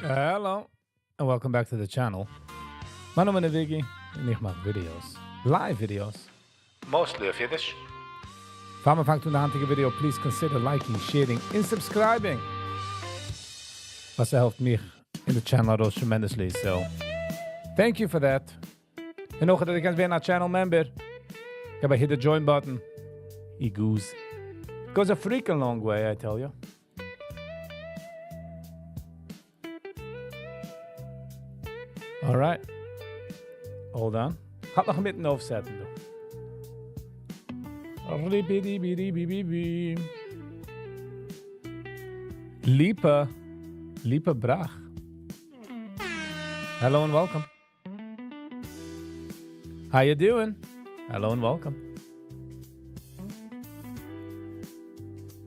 Hello, and welcome back to the channel. מיין נאמען איז Viggy, און איך מאך videos, live videos, mostly אויף אידיש. פאר מען פאנגט אן די היינטיגע video, please consider liking, sharing און subscribing, וואס ס'העלפט מיך און די channel ארויס tremendously, so thank you for that. און אויך אז דו קענסט ווערן א channel member, געב א hit די join button, it goes goes a freaking long way, I tell you. Alright. Hold on. כ'האלט נאך אינמיטן אויפסעטן דא. ליפא, ליפא בראך. Hello and welcome. How you doing? Hello and welcome.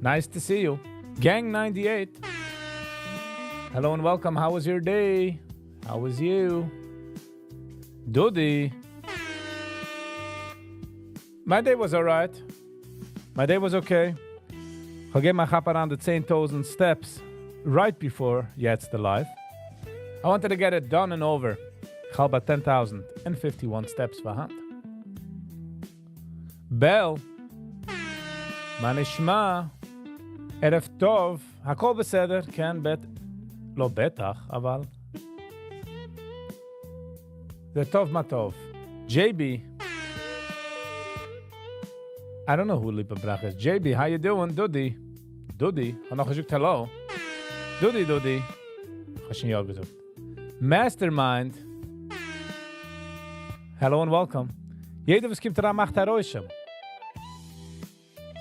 Nice to see you. Gang 98. Hello and welcome. How was your day? How was you? Dodi. My day was alright. My day was okay. כ'האב געגעבן א כאפ אריין די 10,000 steps right before יעצט די live. I wanted to get it done and over. כ'האלט ביי 10,051 steps פאר היינט. בעל, מה נשמע? ערב טוב, הכל בסדר, כן, בט... לא בטח, אבל... זה טוב מה טוב. JB, I don't know who ליפא בראך איז. JB, how you doing? דודי. דודי, האב נאך געזאגט hello. דודי, דודי. כ'האב שוין יא געזאגט. Mastermind. Hello and welcome. יעדער וואס קומט אריין מאכט א רושם.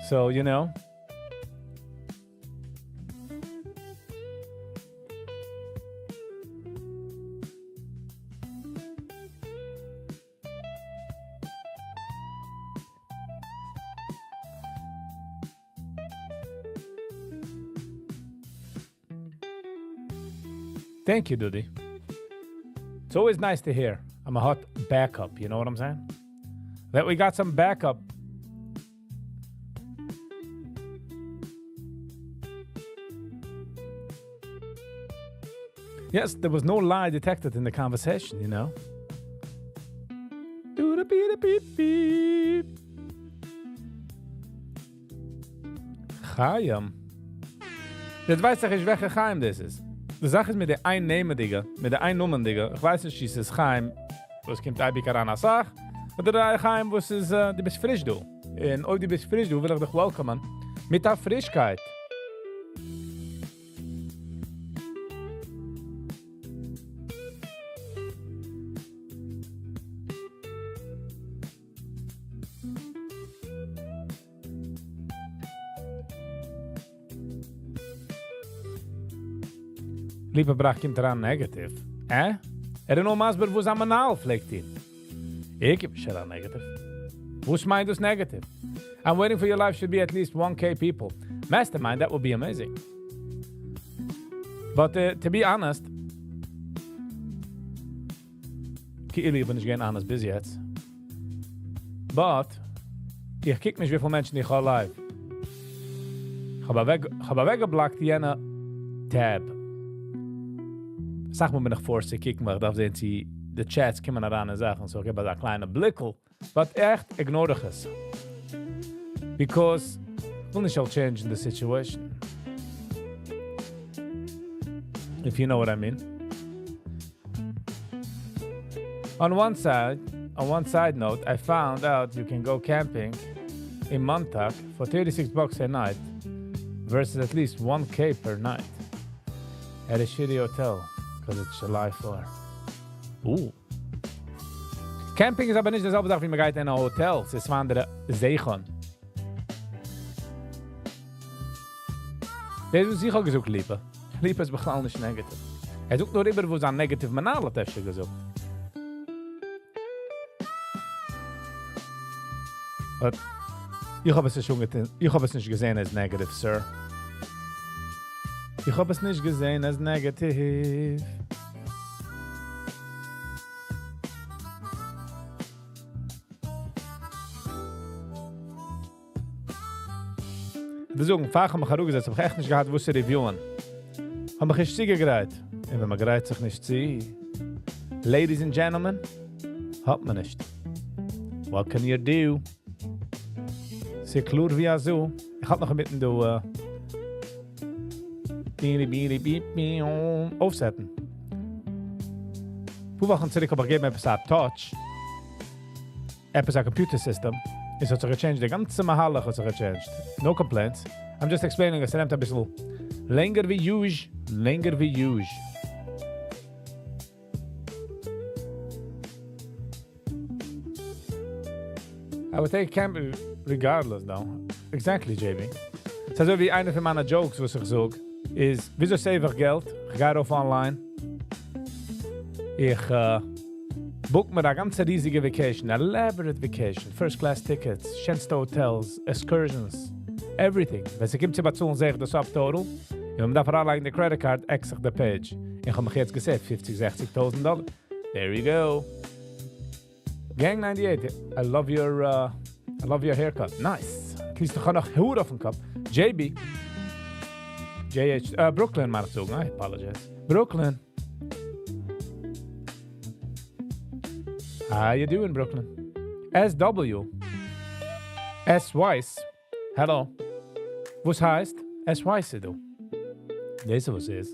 So, you know. Thank you, Dudi. It's always nice to hear. I'm a hot backup, you know what I'm saying? That we got some backup. Yes, there was no lie detected in the conversation, you know. חיים. יעצט ווייס איך נישט וועלכע חיים דאס איז. די זאך איז מיט די אייננעמענדיגע, מיט די אייננומענדיגע, איך ווייס נישט צו ס'איז חיים וואס קומט אייביג אריין אסאך, אדער די חיים וואס איז דו ביסט פריש דא. און אויב דו ביסט פריש דא וויל איך דיך welcome ען מיט א פרישקייט. ליפא בראך קומט אריין negative. אה? ער איז נאר מסביר וואס זיין מנהל פלעגט טון. ער קומט נישט אריין negative. וואס מיינט דאס negative? I'm waiting for your live should be at least 1K people. Mastermind, that would be amazing. But to be honest, כאילו איך בין נישט געווען honest ביז יעצט. But, איך קוק נישט וויפיל מענטשן איך האב live. איך האב אוועקגעבלאקט יענע tab. אסאך מאל בין איך forced צו קוקן, ווייל איך דארף זען צו די chats קומען אריין און זאכן, so איך געב אזא קליינע בליקל. But עכט ignore איך עס. Because איך וויל נישט זאל change ן די situation. If you know what I mean. On one side, on one side note, I found out you can go camping in Montauk for 36 bucks a night versus at least 1K per night at a shitty hotel because it's July 4. Ooh. Camping איז אבער נישט די זעלבע זאך ווי מען גייט אין א האטעל, ס'איז צוויי אנדערע זאכן. דאס וואס איך האב געזאגט ליפא. ליפא איז בכלל נישט negative. ער זאגט נאר איבער וואס זיין negative מנהל האט אפשר געזאגט. But איך האב עס נישט אנגעטון, איך האב עס נישט געזען as negative, sir. איך האב עס נישט געזען as negative. די זאגן, פאר איך האב מיך אראפגעזעצט, האב איך עכט נישט געהאט וואס צו review ען. האב מיך נישט צוגעגרייט. און ווען מען גרייט זיך נישט צו, ladies and gentlemen, האט מען נישט. What can you do? ס'איז קלאר ווי אזוי. איך האלט נאך אינמיטן דא אויפסעטן. פאר וואכן צוריק האב איך געגעבן עפעס א touch, עפעס א computer system, און ס'האט זיך גע change ט, די גאנצע מהלך האט זיך גע change ט. No complaints. I'm just explaining אז ס'נעמט אביסל לענגער ווי usual, לענגער ווי usual. I would take camp regardless though. Exactly, JB. ס'איז אזוי ווי איינע פון מיינע jokes וואס איך זאג, איז, וויאזוי save איך געלט? איך גיי ארויף online. איך book מיר א גאנצע ריזיגע vacation, elaborate vacation, first class tickets, שענסטע hotels, excursions, everything. ווען ס'קומט צו באצאלן זעה איך די subtotal, און ווען מ'דארף אריינלייגן די credit card, X איך די page. איך האב מיך יעצט גע save ט פופציג זעכציג טויזנט דאלער. There you go. Gang 98, I love your I love your haircut. Nice. At least איך האב נאך האר אויפן קאפ. JB. JH, Brooklyn מיין איך צו זאגן, I apologize. Brooklyn. How you doing, Brooklyn? SW. S Weiss. Hello. וואס הייסט? S Weiss איז דא. דאס איז וואס איז.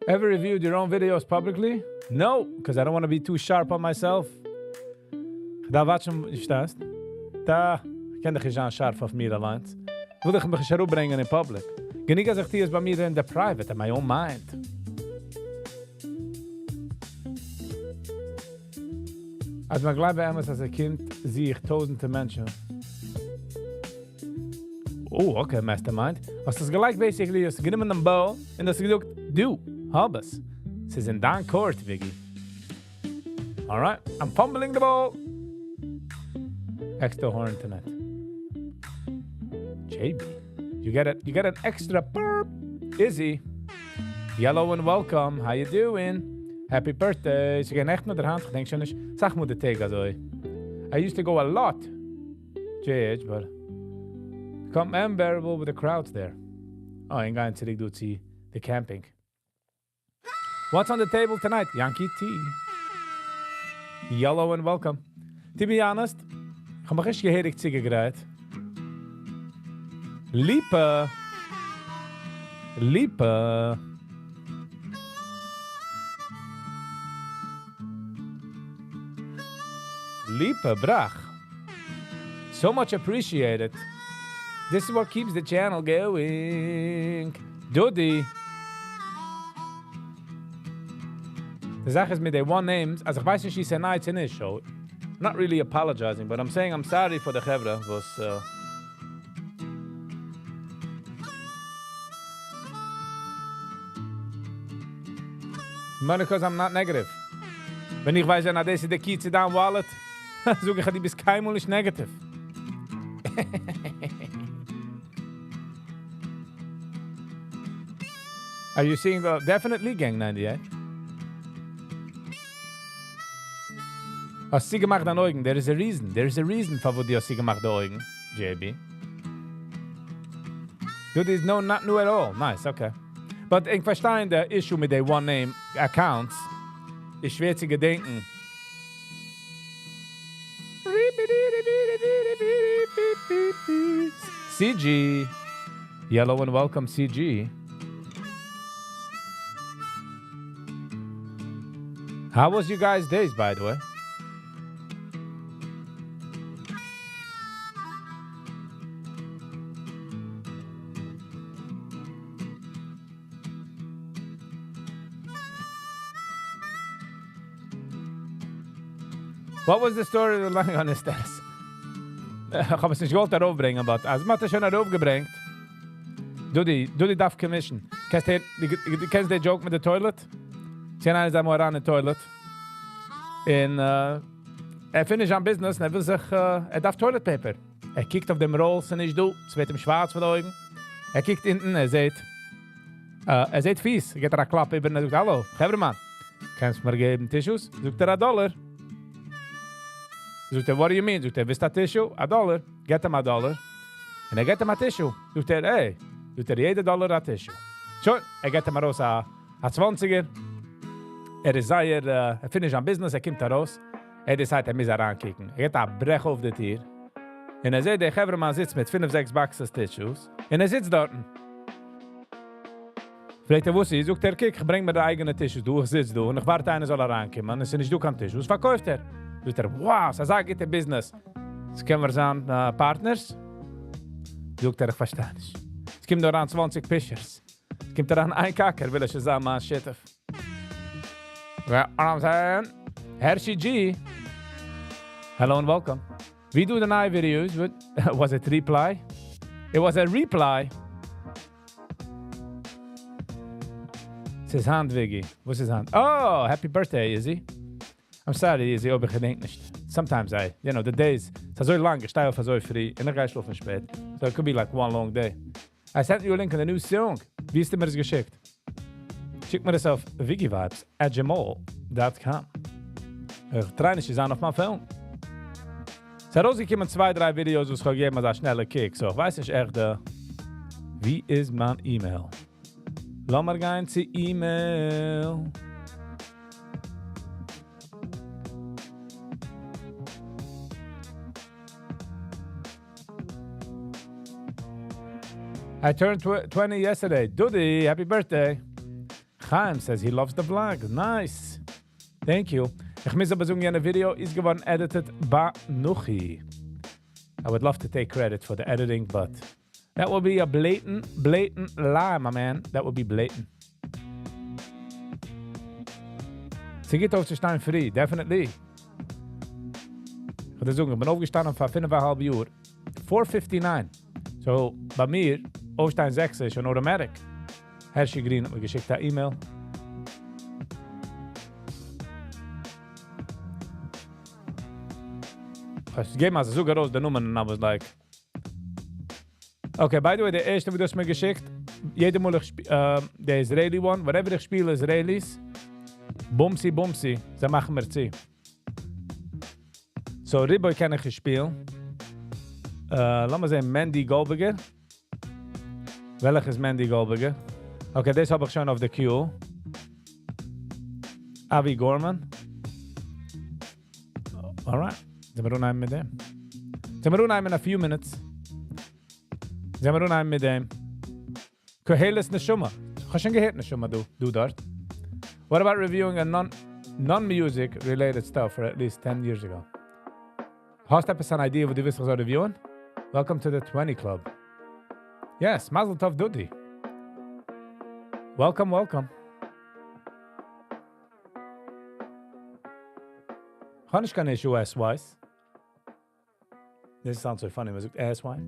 Ever reviewed your own videos publicly? No, because I don't want to be too sharp on myself. כ'דארף watch ן, פארשטייסט? דא, כ'קען דאך נישט זיין שארף אויף מיר אליינס. וויל איך מיך נישט אראפברענגען אין public. גענוג אז איך טוה עס ביי מיר אין די private, in my own mind. אז מען גלייבט באמת אז ער קומט זיך טויזענטער מענטשן. Oh, okay, mastermind. האסט עס געלייגט basically, האסט גענומען דעם ball און האסט געזאגט, דו, האב עס. ס'איז אין דיין court, Viggy. Alright, I'm fumbling the ball. Extra horn tonight. JB, you get it. You get an extra burp. Izzy, yellow and welcome. How you doing? Happy birthday. ס'גייט נעכטן אדער היינט, איך דענק שוין נישט. זאג מיר די טעג אזוי. I used to go a lot. JH, but become unbearable with the crowds there. Oh, און גיין צוריק דא צו the camping. What's on the table tonight? Yankee tea. Yellow and welcome. To be honest, איך האב מיך נישט געהעריג צוגעגרייט. Lipa. Lipa. Lipa Brach. So much appreciated. This is what keeps the channel going. Dudi. די זאך איז מיט די one names, אז איך ווייס נישט צו ס'איז ניי צו נישט, so I'm not really apologizing, but I'm saying I'm sorry for the חברה, וואס Money because I'm not negative. ווען איך ווייס אז דאס איז די key צו דיין wallet, זאג איך אז דו ביסט קיינמאל נישט negative. Are you seeing the definitely Gang 98? האסט צוגעמאכט דיין אויגן? There is a reason. There is a reason פארוואס דו האסט צוגעמאכט די אויגן, JB. Dude is no not new at all. Nice, okay. But איך פארשטיי די issue מיט די one name accounts. איז שווער צו געדענקען. CG. Yellow and welcome CG. How was you guys' days, by the way? What was the story of the lying on the stairs? איך האב עס נישט געוואלט ארויפברענגען, but אז מ'האט עס שוין ארויפגעברענגט. דודי, דודי דארף commission. קענסט דו קענסט די joke מיט די toilet? צען איינער איז אמאל אריין אין toilet. און ער finish זיין business און ער וויל זיך, ער דארף toilet paper. ער קוקט אויף דעם roll, ס'איז נישט דא, ס'ווערט אים שווארץ פאר די אויגן. ער קוקט אונטן, ער זעט, ער זעט פיס, ער געט ער א קלאפ איבער און ער זאגט, האלא, חברה'מאן, קענסט מיר געבן tissues? זאגט ער, א דאלער. זאגט ער, what do you mean? זאגט ער, ווילסט א tissue? א דאלער. געט אים א דאלער. און ער געט אים א tissue. זאגט ער, hey, זאגט ער, יעדע דאלאר א tissue. שוין, ער געט אים ארויס א צוואנציגער. ער איז זייער, ער finish זיין business, ער קומט ארויס. ער decide ער מוז אריינקוקן. ער געט א ברעך אויף די טיר. און ער זעט דער חברה'מאן זיצט מיט פינף זעקס boxes tissues. און ער זיצט דארטן. פרעגט ער וואס איז? זאגט ער, קוק, איך ברענג מיר די אייגענע tissues דא, איך זיץ דא און איך ווארט איינער זאל אריינקומען, עס איז נישט דא קיין tissues, פארקויפט ער. זאגט ער, wow, ס'איז אזא גוטע business. עס קען מיר זיין partners? זאגט ער, איך פארשטיי נישט. עס קומט דא אריין 20 פישערס. עס קומט אריין איין קאקער, וויל ער שוין זיין מיין שותף. Well, I'm saying, Hershey G. Hello and welcome. We do the נייע videos. What, was it reply? It was a reply. ס'איז היינט, Viggy. וואס איז היינט? Oh, happy birthday, Izzy. I'm sorry, Izzy, אבער איך געדענק נישט. Sometimes I, the days, ס'איז אזוי לאנג, איך שטיי אויף אזוי פרי, און איך גיי שלאפן שפעט. So it could be like one long day. I sent you a link on the new song. ווי האסטו מיר עס געשיקט? שיק מיר עס אויף wiggyvibes@gmail.com. איך try נישט צו זיין אויף מיין phone. עס איז ארויסגעקומען צוויי, דריי videos, וואס איך האב געגעבן אזא שנעלע kick. So, איך ווייס נישט עכט, ווי איז מיין email? לאמיר גיין צו email. I turned 20 yesterday. Dudi, happy birthday. Chaim says he loves the vlog. Nice. Thank you. איך מוז אבער זאגן, יענע video איז געווארן edited by Nuchi. I would love to take credit for the editing, but that will be a blatant, blatant lie, my man. That would be blatant. ס'גוט אויפצושטיין פרי, definitely. איך וועל זאגן, איך בין אויפגעשטאנען פאר פינף א האלב יאר. 4:59. So, ביי מיר, אויפשטיין 6 איז שוין automatic. Hershey Green האט מיר געשיקט אן email. איך געב מיר זאגאר ארויס די נומער and I was like, okay, by the way, דער ערשטע, וואס דו האסט מיר געשיקט, יעדע מאל איך דער Israeli one, whatever איך שפיל Israelis, בומסי, בומסי, זיי מאכן מיר צו. So, ריבוי קען איך שפילן. לאמיר זען, Mandy Goldberger. וועלכע איז Mandy Goldberger? Okay, דאס האב איך שוין אויף די queue. Avi Gorman. Alright. זענען מיר אנהייבן מיט דעם. זענען מיר אנהייבן in a few minutes. זענען מיר אנהייבן מיט דעם. Koheles Neshama. איך האב שוין געהערט Neshama, דו, דו דארט. What about reviewing a non-music related stuff for at least 10 years ago? האסט עפעס אן idea, וואס דו ווילסט איך זאל reviewen? Welcome to the 20 Club. Yes, Mazel Tov Dudi. Welcome, welcome. האב נישט קיין issue S-wise. This sounds so funny, מען זאגט S-wise.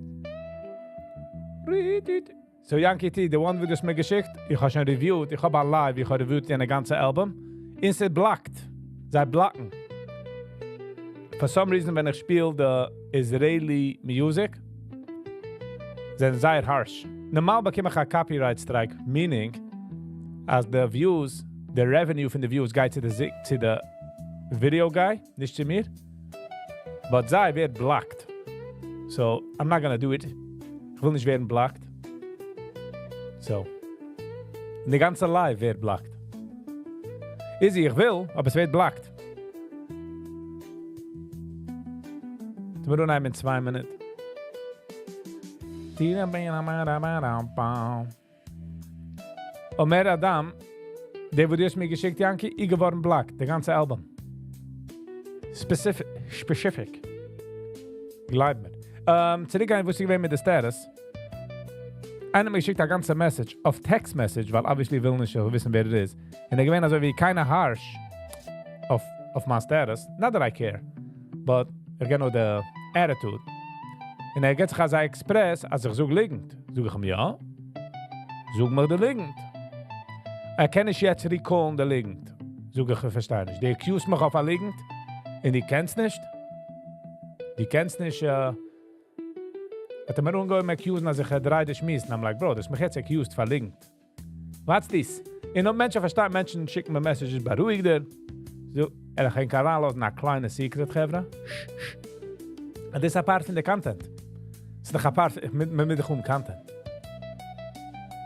So Yankee T, the one וואס דו האסט מיר געשיקט, איך האב שוין reviewed, איך האב א live, איך האב reviewed די גאנצע album. און ס'איז blocked. זיי block ן. For some reason, ווען איך שפיל the Israeli music, זענען זייער harsh. נארמאל באקום איך א copyright strike, meaning, אז the views, the revenue פון the views גייט צו the video guy, נישט צו מיר. But זיי ווערט blocked. So, I'm not gonna do it. איך וויל נישט ווערן blocked. So, די גאנצע live ווערט blocked. Izzy, איך וויל, אבער עס ווערט blocked. מיר אנהייבן אין 2 מינוט. Omer Adam, דער וואס דו האסט מיר געשיקט, Yankee, איז געווארן blocked, די גאנצע album. Specific. Specific. גלייב מיר. צוריקגיין, וואס איך וויל מיט די status. איינער האט מיר געשיקט א גאנצע message, אויף text message, ווייל obviously וויל נישט וויסן, ווער עס איז. און ער געווען אזוי ווי kinda harsh אויף מיין status. Not that I care, but איך געב נאר the attitude. און ער געט זיך אזא express, אז איך זאג ליגנט. זאג איך אים, יא? זאג מיר די ליגנט. ער קען נישט יעצט recall ן די ליגנט. זאג איך, איך פארשטיי נישט. דו accuse מיך אויף א ליגנט און דו קענסט נישט? דו קענסט נישט, האט ער מיר אנגעהויבן accuse ן, אז איך דריי די שמועס. And I'm like, bro, דו האסט מיך יעצט accused פאר ליגנט. What's this? און אויב מענטשן פארשטיין, מענטשן שיקן מיר messages, בארואיג דיר. So, ער קען אריינלאזן א קליינע secret, חברה. און דאס איז א part פון די content. ס'איז דאך א part, מען מוז דאך האבן content.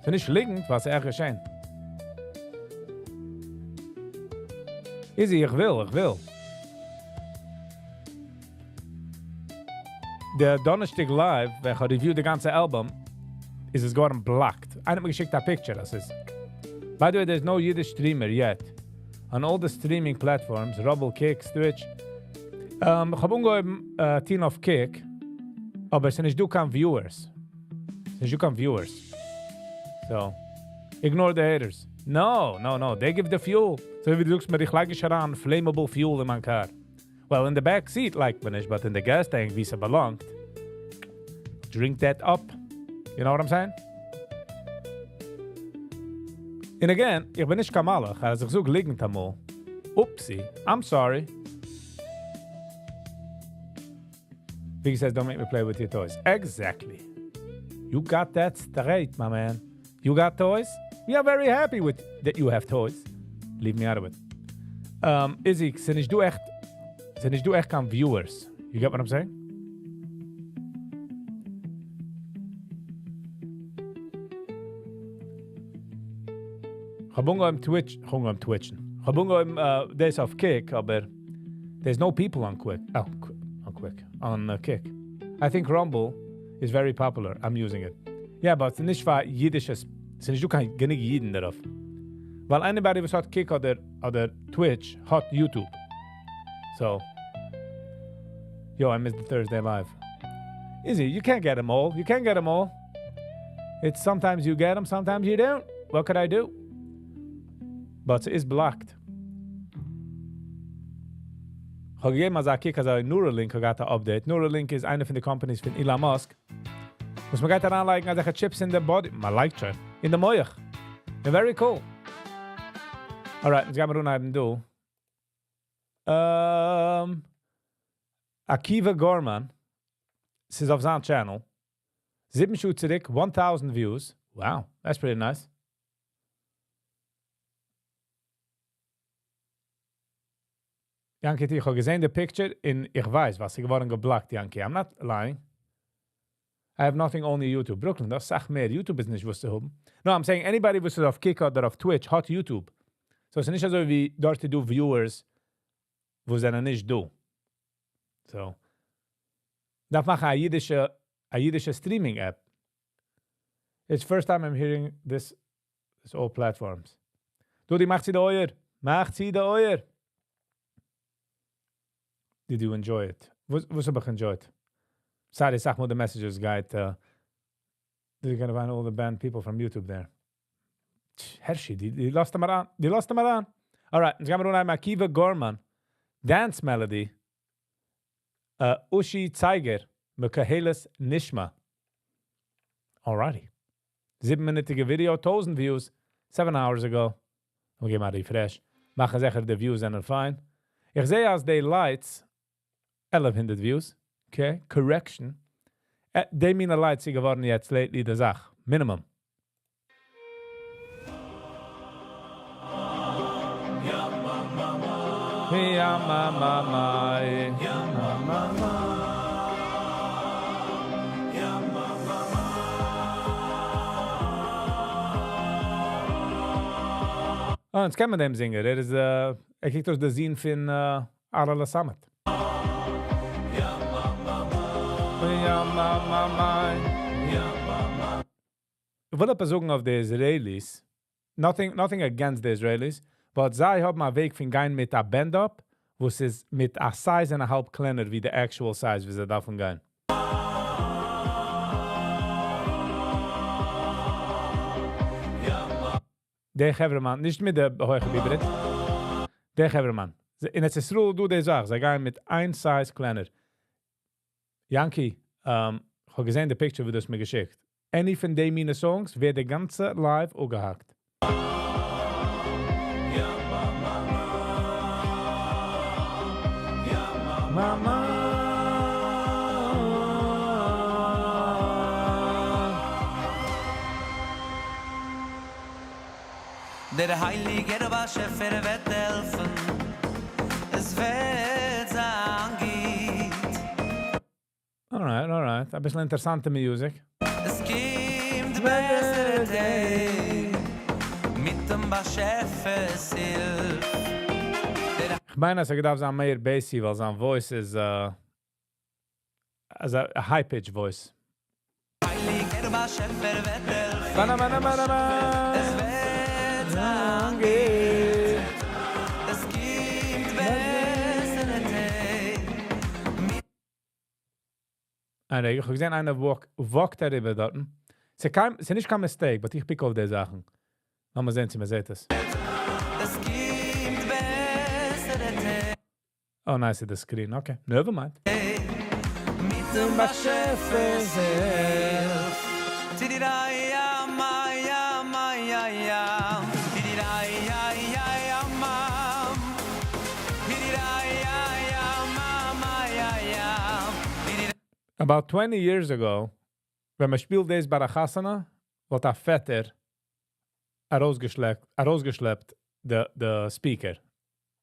ס'איז נישט ליגנט, ווייל ס'איז עכט געשען. Easy, איך וויל, איך וויל. דער דאנערשטאג live, ווען איך האב review די גאנצע album, איז עס געווארן blocked. איינער האט מיר געשיקט א picture, דאס איז. By the way, there's no Yiddish streamer yet. On all the streaming platforms, Rumble, Kick, Twitch. איך האב אנגעהויבן טון אויף Kick, אבער עס איז נישט דא קיין viewers. עס איז נישט דא קיין viewers. So, ignore the haters. No, no, no, they give the fuel. אזוי ווי דו זאגסט מיר, איך לייג נישט אריין flammable fuel אין מיין car. Well, in the back seat לייגט מען נישט, but in the gas tank, ווי עס belongt. Drink that up. You know what I'm saying? And again, איך בין נישט קיין מלאך, אז איך זאג ליגנט אמאל. Oopsie, I'm sorry. Vicky says, don't make me play with your toys. Exactly. You got that straight, my man. You got toys? We are very happy with that you have toys. Leave me out of it. Izzy, ס'איז נישט דא עכט, ס'איז נישט דא עכט קיין viewers. You get what I'm saying? איך האב אנגעהויבן Twitch, איך האב אנגעהויבן Twitchen. איך האב אנגעהויבן דאס אויף Kick, אבער there's no people on Quick. Oh, on Quick. On Kick. I think Rumble is very popular. I'm using it. Yeah, but נישט פאר אידישע, ס'איז נישט דא קיין גענוג אידן דערויף. ווייל anybody וואס האט Kick אדער Twitch האט YouTube. So, yo, I missed the Thursday live. Easy, you can't get them all. You can't get them all. It's sometimes you get them, sometimes you don't. What could I do? But it is blocked. איך האב געגעבן אזא קוק, אז Neuralink האט געהאט א update. Neuralink איז איינע פון די companies פון Elon Musk. וואס מען גייט אריינלייגן אזעלכע chips אין די body. מען לייגט שוין. אין די מוח. And very cool. Alright, יעצט גייען מיר אנהייבן דא. Akiva Gorman. ס'איז אויף זיין channel. 7 שעה צוריק, 1000 views. Wow, that's pretty nice. Yanky, איך האב געזען די picture און איך ווייס, וואס איז געווארן geblocked, Yanky. I'm not lying. I have nothing, only YouTube. Brooklyn, דאס זאגט מער. YouTube איז נישט וואס צו האבן. No, I'm saying anybody וואס איז אויף Kick אדער אויף Twitch האט YouTube. So, עס איז נישט אזוי ווי דארט דא viewers, וואס זענען נישט דא. So, דארף מאכן א אידישע streaming app. It's first time I'm hearing this, this all platforms. דודי, מאך צו די אויער. מאך צו די אויער. Did you enjoy it? וואס האב איך enjoyed? Sorry, זאג מאל, the messages גייט. Did you gonna find all the banned people from YouTube there? Hershey, די לאזט אים אריין. די לאזט אים אריין. Alright, יעצט גייען מיר אן Akiva Gorman. Dance Melody. Ushi Zeiger. Mekaheles Nishma. Alrighty. 7-מינוטיגע video, 1000 views, 7 hours ago. מיר געבן א refresh. מאכן זיכער, די views זענען fine. איך זע אז די lights, 1100 views. Okay, correction. די מינע lights איז געווארן יעצט lately די זאך. Minimum. Ja, ma, ma, ma, ja, ma, ma, ma. Ja, ma, ma, ma. אה, יעצט קען מען דעם singer. ער איז, ער קוקט אויס דער זון פון Arale Samet. Ja, ma, ma, ma. Ja, ma, ma, ma. Ja, ma, ma. איך וויל עפעס זאגן אויף די Israelis. Nothing, nothing against the Israelis, but זיי האבן א וועג פון גיין מיט א band-up, וואס איז מיט א size און א האלב קלענער ווי the actual size, ווי זיי דארפן גיין. דער חברה-מאן, נישט מיט דער הויכע ביברעט. דער חברה-מאן. אין ארץ ישראל דא די זאך, זיי גייען מיט איין size קלענער. Yanky, איך האב געזען די picture, ווי דו האסט מיר געשיקט. Any פון די מינע songs ווערט די גאנצע live אפגעהאקט. Ja, ma, ma, ma. Ja, ma, ma, ma. דער הייליגער באשעפער וועט העלפן, עס וועט זיין גוט. Alright. Alright, alright. א ביסל אינטערעסאנטע music. עס קומט בעסערע טעג מיט דעם באשעפער'ס הילף. דער איך מיין, אז ער דארף זיין מער bassy, ווייל זיין voice איז a high-pitch voice. הייליגער באשעפער וועט העלפן. Bana, bana, bana, bana. עס וועט זיין גוט. עס קומט בעסערע טעג. אה, איך האב געזען, איינער walk, walkט אריבער דארט. ס'איז קיין, ס'איז נישט קיין mistake, but איך pick אויף די זאכן. לאמיר זען, צי מ'זעט עס. עס קומט בעסערע טעג. Oh, nice, the screen. Okay, never mind. מיט דעם באשעפער'ס הילף. טידיריי, מא, יא, מא, יא, יא. טידיריי, יא, יא, יא, מא. טידיריי, יא, יא, מא, מא, יא, יא. טידיריי. About 20 years ago, ווען מען שפילט דאס ביי א חתונה, וואלט א פעטער ארויסגעשלעפט, ארויסגעשלעפט the speaker.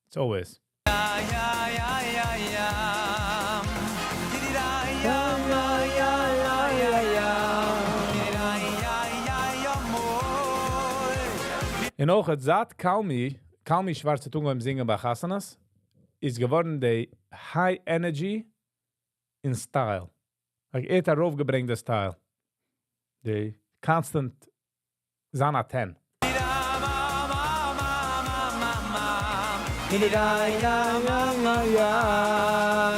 It's always. יא, יא, יא, יא, יא. טידיריי, יא, מא, יא, יא, יא, יא. טידיריי, יא, יא, יא, מוי. און אויך זייט Kalmi, Kalmi Schwarz האט אנגעהויבן זינגען ביי חתונות, איז געווארן די high energy in style. Like, ער האט ארויפגעברענגט די style. די constant זיין א 10. טידיריי, מא, מא, מא, מא, מא, מא. טידיריי, יא, יא, יא, יא.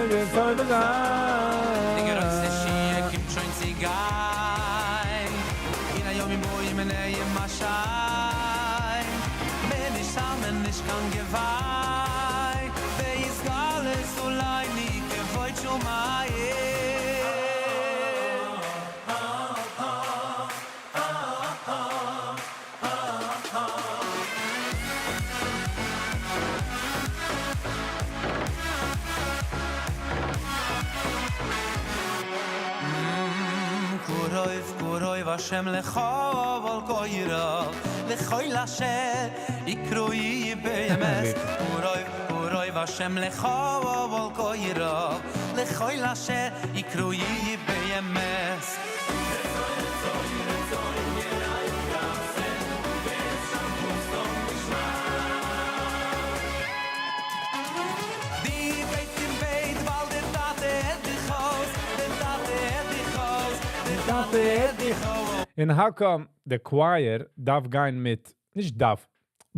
די גרויסע משיח קומט שוין צו גיין. אין הימים באים נעם השם. מער נישט האבן נישט קיין געוויין. ויתגלה עלינו כבוד שמים. קרוב קרוב השם לכל קוראיו לכל אשר יקראוהו באמת. קרוב קרוב השם לכל קוראיו לכל אשר יקראוהו באמת. די בעט אין בעט ווייל דער טאטע הערט דיך אויס, דער טאטע הערט דיך אויס, דער טאטע הערט דיך אויס. און how come the choir דארף גיין מיט, נישט דארף,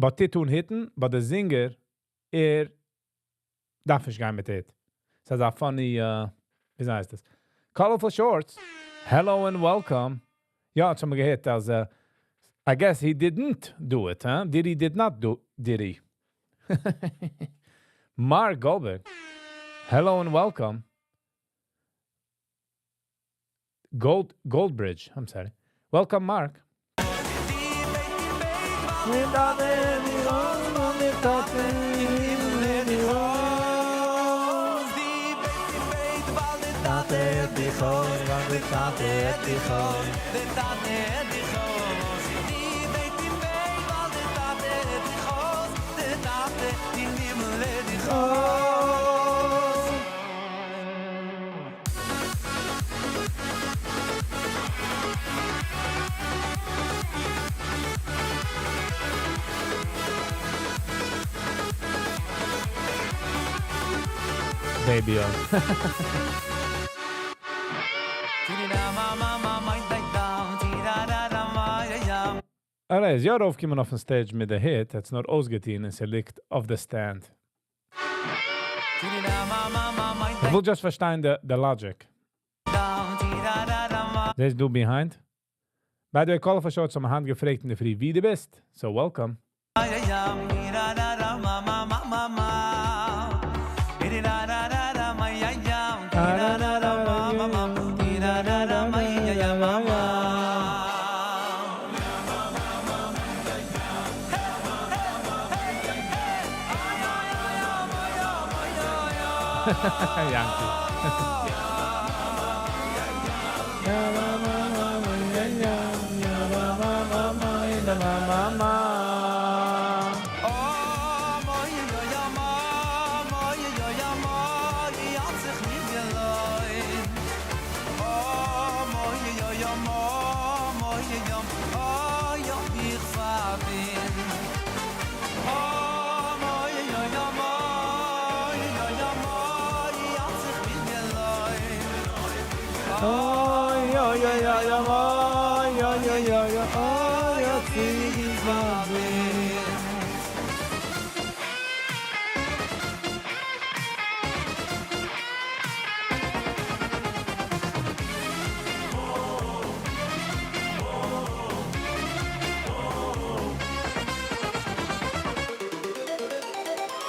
but די טון היטן, but the singer, ער דארף נישט גיין מיט היט. ס'איז א funny, ווי הייסט דאס? Colorful Shorts. Hello and welcome. יא, יעצט האבן מיר געהערט, אז, I guess he didn't do it, huh? Did he did not do, did he? Mark Goldberg. Hello and welcome. Goldbridge, I'm sorry. Welcome, Mark. די בעט אין בעט ווייל דער טאטע הערט דיך אויס, דער טאטע אין הימל הערט דיך אויס. די בעט אין בעט ווייל דער טאטע הערט דיך אויס, דער טאטע הערט דיך אויס, דער טאטע הערט דיך אויס. די בעט אין בעט ווייל דער טאטע הערט דיך אויס, דער טאטע אין הימל הערט דיך אויס. Baby on. Ti-di-da, ma, ma, ma, ma, da, da, ti-da, da, da, ma, ja, ja. ער איז יא ארויפגעקומען אויפן stage מיט די היט, האט נאר אויסגעטון און ס'ליגט אויף the stand. Ti-di-da, ma, ma, ma, ma, איך וויל just פארשטיין the logic. da, ti-da, da, da, ma. זעסט דו behind? By the way, Colorful Shorts האבן היינט געפרעגט אין דער פרי, ווי דו ביסט. So welcome. Ja, ja, ti-da, da, da, ma, ma, ma, ma, ma. Ti-di-da, da, da, da, ma, ja, ja. Ti-da, da, da, ma, ma, ma. Ti-da, da, da, ma, ja, ja, ma, ma. Yankee. Ja, ma, ma, ma, ma, ja, ja, ja, ma, ma, ma, ma, ja, ma, ma, ma. Oh, moi, yo, ya, ma, moi, yo, ya, ma, hat sich mir geloin. Oh, moi, yo, ya, ma, moi, yo, oh, ja, ich verwin. Oh, moi, yo, ya, ma, yo, ya, ma, hat sich mir geloin. Oh, ja, ja, ja, ja, ma, ja, ja, ja, ja, oh, ja, ich verwin.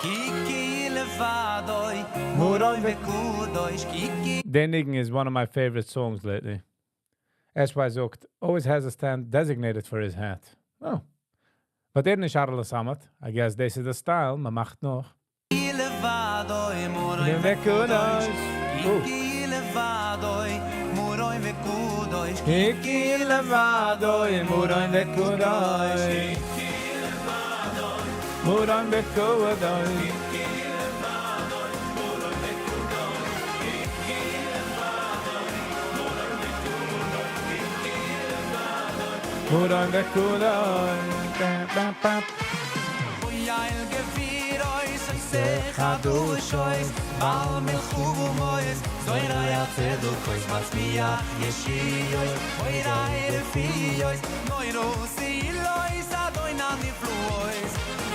Kiki levadoi, muroi vekudoish, kiki דער ניגון is one of my favorite songs lately. SY זאגט, always has a stand designated for his hat. Oh. But ער נישט Arle Samet. I guess this is the style, מען מאכט נאך. לבדוי, מורוי וקודש. kiki לבדוי, מורוי וקודש, Kiki לבדוי, מורוי וקודש. מורוי וקודש. מורוי וקודש. Ba, ba, ba. אוי אל גביר אוי se חדוש אוי בעל מלכו ומויס זוי ראיה צדו קויס מצמיח ישי אוי אוי ראי רפי אוי נוי רוסי לוי סדוי נא נפלו אוי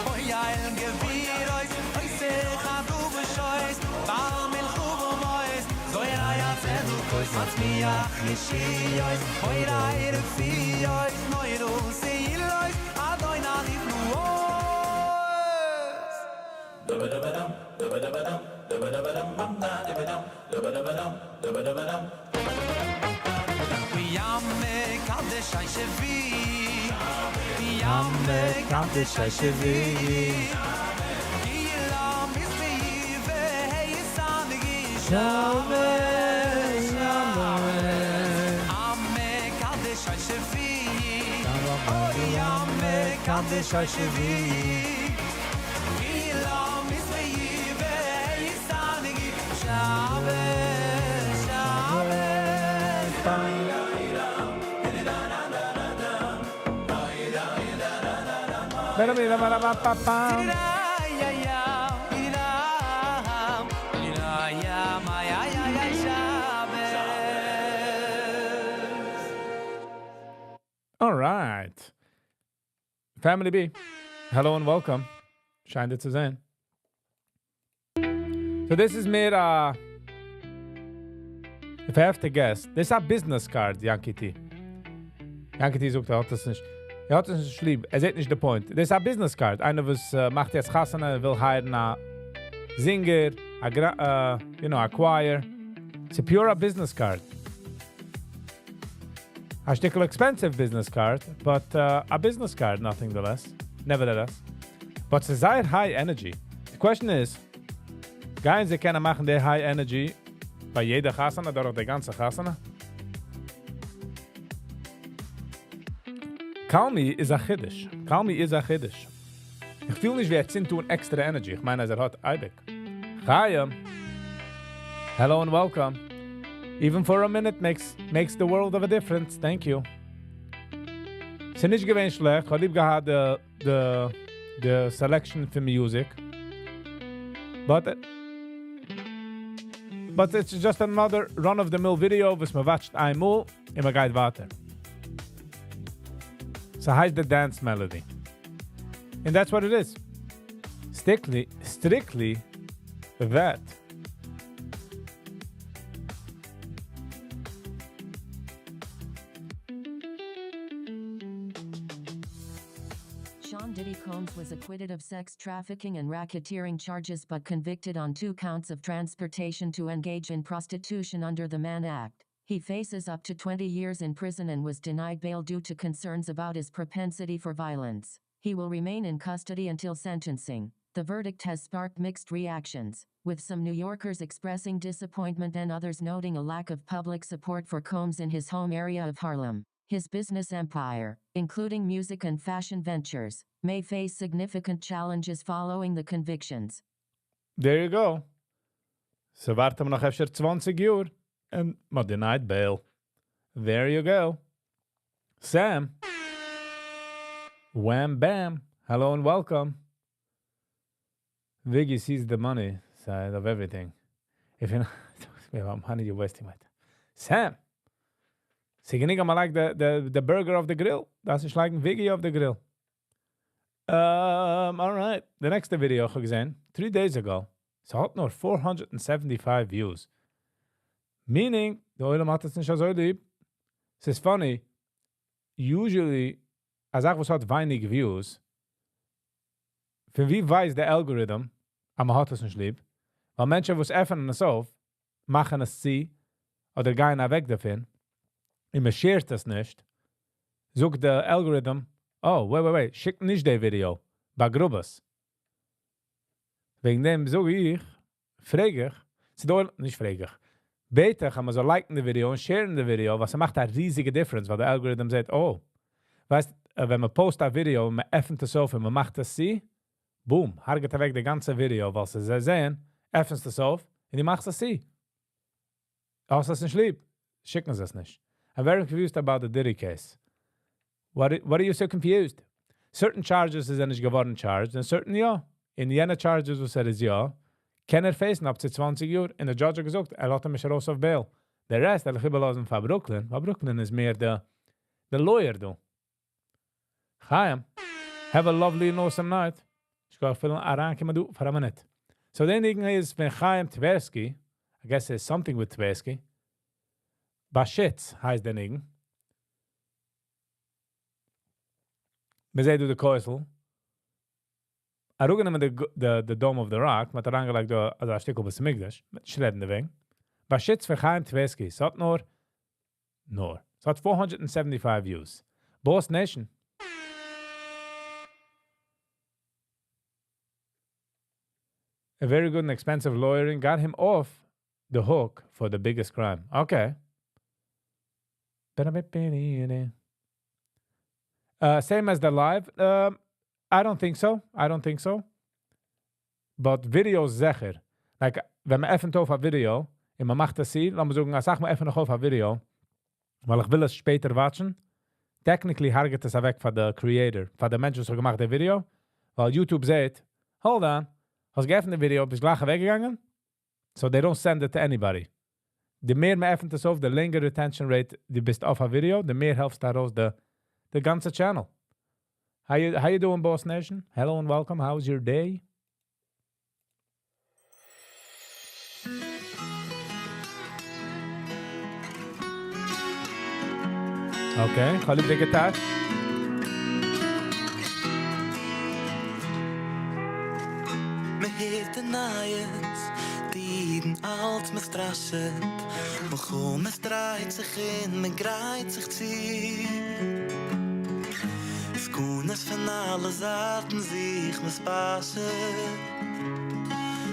אוי אל גביר אוי אוי se חדוש אוי בעל מלכו ומויס זוי ראיה צדו קויס מצמיח ישי אוי אוי ראי רפי אוי נוי רוסי לוי אדוי נא נפלו. All right. Family B, hello and welcome. שיין דיך צו זען. So this is מער, if I have to guess, this is a business card, Yankee T. Yankee T זאגט, ער האט עס נישט. ער האט עס נישט ליב. ער זעט נישט the point. This is a business card. איינער וואס מאכט יעצט חתונה, וויל hire ן א singer, a choir. It's a pure business card. א שטיקל expensive business card, but a business card, nothing the less. Nevertheless. But ס'איז זייער high energy. The question is, גייען זיי קענען מאכן די high energy ביי יעדע חתונה, דורך די גאנצע חתונה? Kalmi איז א חידוש. Kalmi איז א חידוש. איך פיל נישט ווי ער צינדט אן extra energy. איך מיין, אז ער האט אייביג. Chaim. Hello and welcome. Even for a minute makes the world of a difference. Thank you. ס'איז נישט געווען שלעכט. איך האב ליב געהאט the selection for music. But it's just another run-of-the-mill video, וואס מען watch ט איינמאל און מען גייט ווייטער. ס'הייסט the dance melody. And that's what it is. Strictly, strictly that. Sean Diddy Combs was acquitted of sex trafficking and racketeering charges but convicted on two counts of transportation to engage in prostitution under the Mann Act. He faces up to 20 years in prison and was denied bail due to concerns about his propensity for violence. He will remain in custody until sentencing. The verdict has sparked mixed reactions, with some New Yorkers expressing disappointment and others noting a lack of public support for Combs in his home area of Harlem. His business empire, including music and fashion ventures, may face significant challenges following the convictions. There you go. ס'ווארט אים נאך אפשר 20 יאר און מ'האט denied bail. There you go. Sam. Wham bam. Hello and welcome. Viggy sees the money side of everything. If you're not talking to me about money, you're wasting my time. Sam. ס'גענוג אז מ'לייגט the burger אויף the grill. דאס איז לייגן Viggy אויף the grill. All right. The next video איך האב געזען, 3 days ago. ס'האט נאר 475 views. Meaning, דער עולם האט עס נישט אזוי ליב. ס'איז funny. Usually, א זאך וואס האט ווייניג views, פון ווי ווייסט דער algorithm, אז מ'האט עס נישט ליב, ווייל מענטשן וואס עפענען עס אויף, מאכן עס צו, אדער גייען אוועק דערפון, און מען share ט עס נישט, זאגט דער algorithm, "Oh, wait, wait, wait, שיק נישט די video, באגראב עס." וועגן דעם זאג איך, פרעג איך, ס'דא, נישט פרעג איך, בעט איך, אז מען זאל like ן די video און share ן די video, וואס מאכט א ריזיגע difference, ווייל דער algorithm זאגט, oh, ווייסט, ווען מען post א video און מען עפנט עס אויף און מען מאכט עס צו, boom, הרג'ט אוועק די גאנצע video, ווייל זיי זעען, עפנסט עס אויף און דו מאכסט עס צו. האסט עס נישט ליב, שיקן זיי עס נישט. I'm very confused about the Diddy case. What are you so confused? Certain charges איז ער נישט געווארן charged, און certain יא. אין יענע charges וואס ער איז יא, קען ער face ן up to 20 יאר. און דער judge האט געזאגט, ער לאזט אים נישט ארויס אויף bail. דער rest וועל איך איבערלאזן פאר Brooklyn, ווייל Brooklyn איז מער the lawyer דא. Chaim, have a lovely and awesome night. איך גיי אפילו אריינקומען דא פאר א מינוט. So דער ניגון איז פון Chaim Tversky. I guess it's something with Tversky. באשיץ הייסט דער ניגון. מ'זעט דא די כותל. אראפגענומען the Dome of the Rock, מ'האט אריינגעלייגט דא אזא שטיקל בית המקדש, מיט שלעפן די וועג. באשיץ פון Chaim Tversky. ס'האט נאר, ס'האט 475 views. Boss Nation. A very good and expensive lawyering got him off the hook for the biggest crime. Okay. Same as the live? I don't think so. I don't think so. But videos זיכער. Like, ווען מען עפנט אויף א video, און מען מאכט עס צו, לאמיר זאגן, איך זאג, מען עפנט נאך אויף א video, ווייל איך וויל עס שפעטער watch ן, technically הרג'ט עס אוועק פאר the creator, פאר דער מענטש, וואס האט געמאכט די video, ווייל YouTube זעט, hold on, האסט געעפנט די video, ביסט גלייך אוועקגעגאנגען? So they don't send it to anybody. די מער מען עפנט עס אויף, די לענגער retention rate דו ביסט אויף א video, די מער העלפסטו ארויס די גאנצע channel. How you doing, Boss Nation? Hello and welcome. How's your day? Okay, כ'האב ליב די guitar. מ'הערט די נייעס, די אידן אלץ מ'סטראשעט, מלחמות דרייט זיך און מ'גרייט זיך צו. סכנות פון אלע זייטן זיך מ'ספאשעט.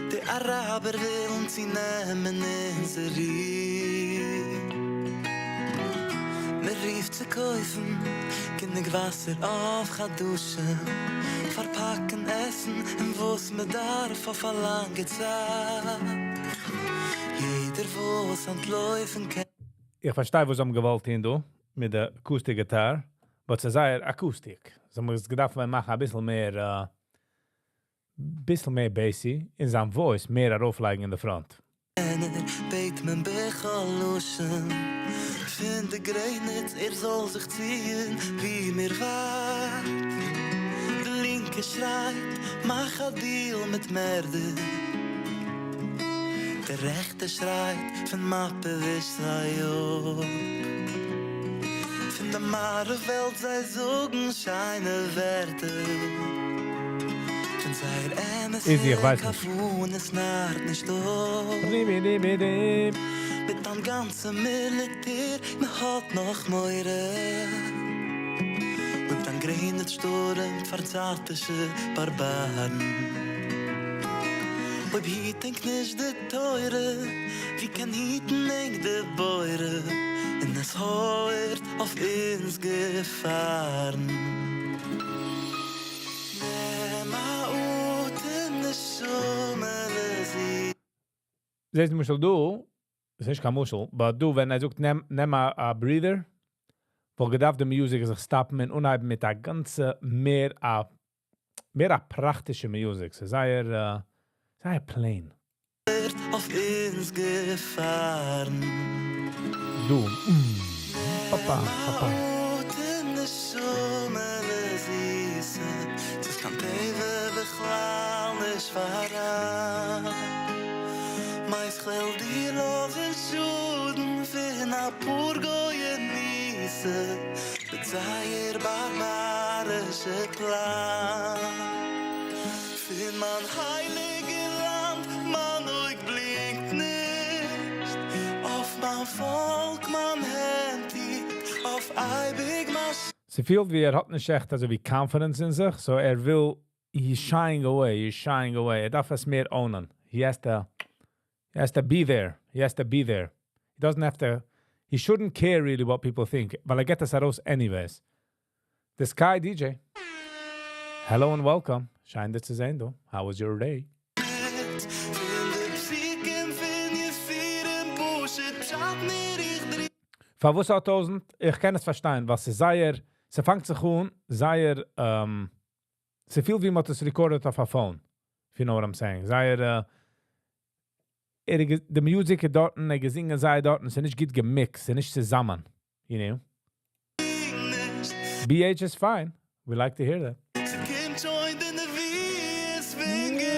די אראבער ווילן צונעמען אונזער רו. מ'רופט צו קויפן גענוג וואסער אויף חדשים, פארפאקן עסן און וואס מ'דארף אויף א לאנגע צייט. יעדער וואס אנטלויפן קען. איך פארשטיי, וואס זיי האבן געוואלט טון דא, מיט דער acoustic guitar, but ס'איז זייער acoustic. זיי האבן עס געדארפט מאכן א ביסל מער, ביסל מער bassy, אין זיין voice מער ארויפלייגן אין the front. בעט מען בכל לשון פון די גרעניץ ער זאל זיך ציען ווי מער ווייט. די לינקע שרייט, מאך א deal מיט מערדער. דער רעכטע שרייט, פון מאפע וויש זיי אפ. פון די מערב וועלט זיי זאגן שיינע ווערטער. פון זייער אמת Easy, איך ווייס נישט. כוונות נארט נישט אפ. מיט דעם גאנצן מיליטער, מ'האט נאך מורא. מיט דעם גרעניץ שטורעמט פארצייטישע בארבארן. אויב היט ענק נישט די תורה, ווי קען היטן ענק די בורא, און עס הויערט אויף אונז געפארן. נעם א אטעם נשמה'לע זיס. זעסט למשל דא, איז נישט קיין משל, but דא, ווען ער זאגט נעם א breather, וואלט געדארפט די music זיך stop ן און אנהייבן מיט א גאנצע מער א פראכטישע music. ס'איז זייער plain. אויף אונז געפארן. דא. פאפא, פאפא. אטעם נשמה'לע זיסע, ס'איז קיין טבע בכלל נישט פאראן. מיינסט כ'וועל דיר לאזן שאדן פון א פאר גויע מיאוסע, מיט זייער בארבארישע פלאן. פון מיין הייליגע לאנד מיין אויג בלינקט נישט, אויף מיין פאלק מיין הענט היט, אויף אייביג מיין ס'פילט ווי ער האט נישט עכט אזוי ווי confidence אין זיך, so ער וויל, he's shying away, he's shying away. ער דארף עס מער own ען. He has to be there. He has to be there. He doesn't have to, he shouldn't care really what people think, ווייל ער געט עס ארויס anyways. The Sky DJ. Hello and welcome. שיין דיך צו זען, דו. How was your day? פון די פסוקים פון יסורים פשוט פשט מיר איך דרינג. פארוואס האט 1000? איך קען עס פארשטיין, ווייל ס'איז זייער, ס'פאנגט זיך אן, זייער, ס'פילט ווי מ'האט עס recorded אויף א phone. If you know what I'm saying. זייער, די music דארטן, ער געזינגען זייער דארטן, ס'איז נישט גוט געמיקסט, ס'איז נישט צוזאמען. You know? BH is fine. We like to hear that. ס'קומט שוין די נביאות פון גוט.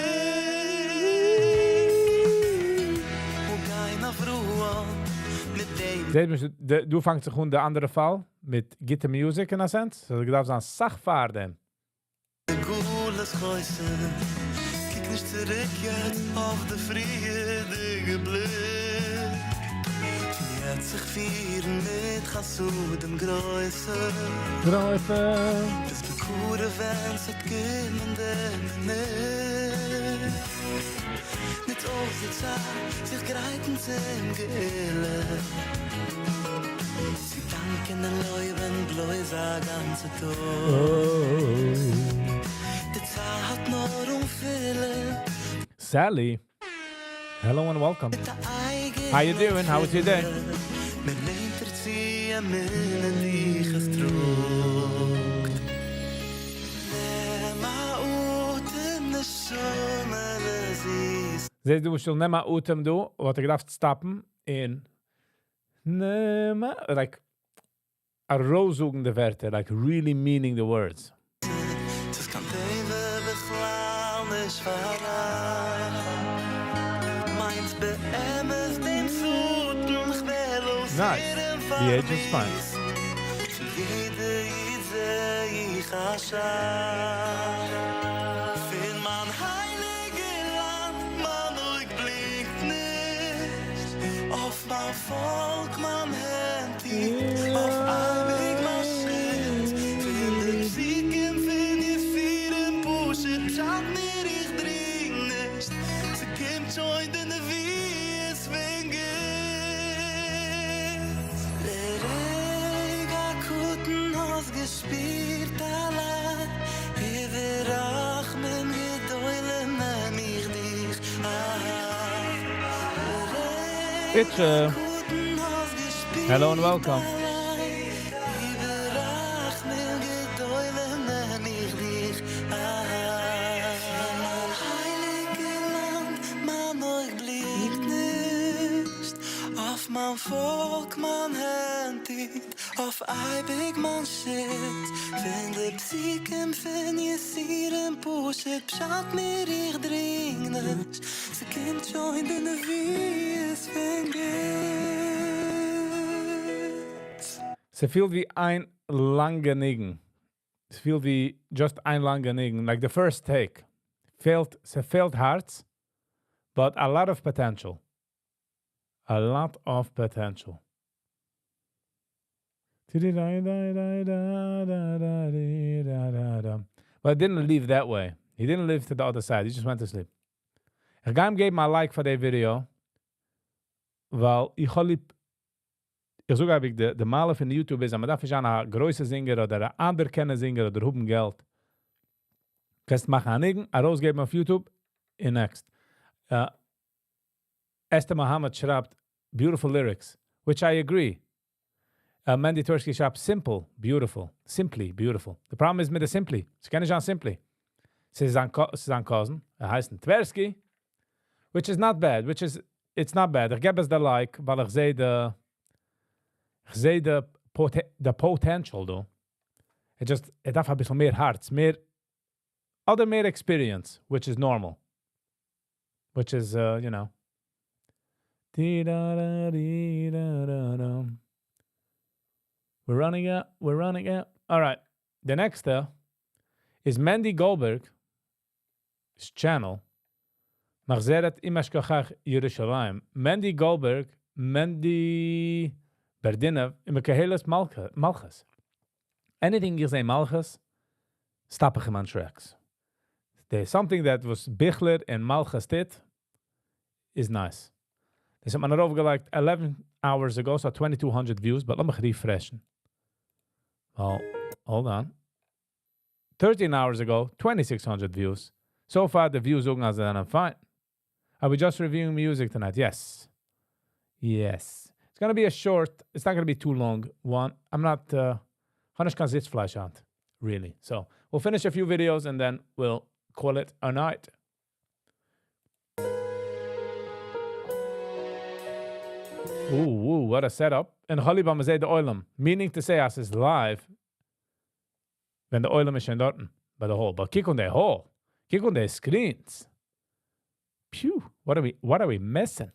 מגן אברהם מיט דעם זעט מען, דא פאנגט זיך אן דער אנדערע פאל מיט גוטע music in a sense. So דארף זיין סאך פאר דעם. גלות חותם. קוק נישט צוריק יעצט אויף די פריערדיגע בליק. יעצט זיך פירן מיט חסדים גרויסע. גרויסע. ביז בקרוב ווען ס'וועט קומען דער מינוט. ניט אויס די צייט, זיך גרייטן צום גאולה. צו דאנקען און לויבן בלויז א גאנצע טאג. די צייט נאר אנפילן. Sally, hello and welcome. מיט א אייגענע How you doing? How was your day? מען נעמט דיר צו אמונה דיך עס טראגט. נעם א אטעם, נשמה'לע זיס. זעסט דו, שוין נעם א אטעם דא, וואלט ער געדארפט stop ן אין נעם א, like ארויסזאגן די ווערטער, like really meaning the words. ס'איז קיין טבע בכלל נישט פאראן. מיינסט באמת דעם שטן, כ'וועל אויסהערן Nice. The age is fine. פארוויסט. פון יעדע איד זע איך א שאן. פון מיין הייליגע לאנד, מיין אויג בלינקט נישט. אויף מיין פאלק, מיין הענט היט, אויף אייביג מיין שוץ. פון די פסוקים פון יסורים פשוט פשט מיר איך דרינג נישט. ס'קומט שוין די נביאות פון גוט. לרגע קטן האסט געשפירט אליין, איבער רחמים גדולים נעם איך דיך אהיים. Itche. קטן האסט געשפירט Hello and welcome. אליין, איבער רחמים גדולים נעם איך דיך אהיים. מיין הייליגע לאנד, מיין אויג בלינקט נישט. אויף מיין פאלק, מיין הענט היט, אויף אייביג מיין שוץ. פון די פסוקים פון יסורים פשוט פשט מיר איך דרינג נישט. ס'קומט שוין די נביאות פון גוט. ס'פילט ווי איין לאנגע ניגון. ס'פילט ווי just איין לאנגע ניגון. Like the first take. פעלט, ס'פעלט הארץ, but a lot of potential. A lot of potential. But it didn't leave that way. He didn't live to the other side. He just went to sleep. איך גיי אים געבן א like פאר די ווידעא, ווייל איך האב ליב, איך זאג אייביג, די מעלה פון YouTube איז, אז מען דארף נישט זיין א גרויסע זינגער אדער א אנערקענטע זינגער אדער האבן געלט. קענסט מאכן א ניגון, ארויסגעבן אויף YouTube, און next. Esther Mohammed שרייבט, beautiful lyrics, which I agree. Mendy Tversky שרייבט, simple, beautiful, simply beautiful. The problem איז מיט די simply. ס'קען נישט זיין simply. ס'איז זיין cousin, ער הייסט Tversky, which is not bad, which is, it's not bad. איך געב עס די like, ווייל איך זע די potential דא. It just, ער דארף א ביסל מער הארץ, מער, אדער מער experience, which is normal. Which is, you know. We're running out, we're running out. All right, the next is Mendy Goldberg's channel. מחזרת אם אשכחך ירושלים. Mendy Goldberg, Mendy Berdinov, עם קהלת מלכות. Anything you say מלכות, stop איך in my tracks. There's something that was Bichler and Malchus did is nice. דאס האט מען ארויפגעלייגט 11 hours ago, so 2200 views, but לאמיך refreshen. Well, hold on. 13 hours ago, 2600 views. So far, the views זאגן אז I'm fine. Are we just reviewing music tonight? Yes. Yes. It's going to be a short, it's not going to be too long one. I'm not, כ'האב נישט קיין זיצפלייש היינט, really. So, we'll finish a few videos and then we'll call it a night. Ooh, ooh, what a setup. And כ'האב ליב מ'זעט די עולם. Meaning to say, אז ס'איז live, ווען די עולם איז שוין דארטן, ביי די hall. But קוק אן די hall. קוק אן די screens. Pew, what are we missing?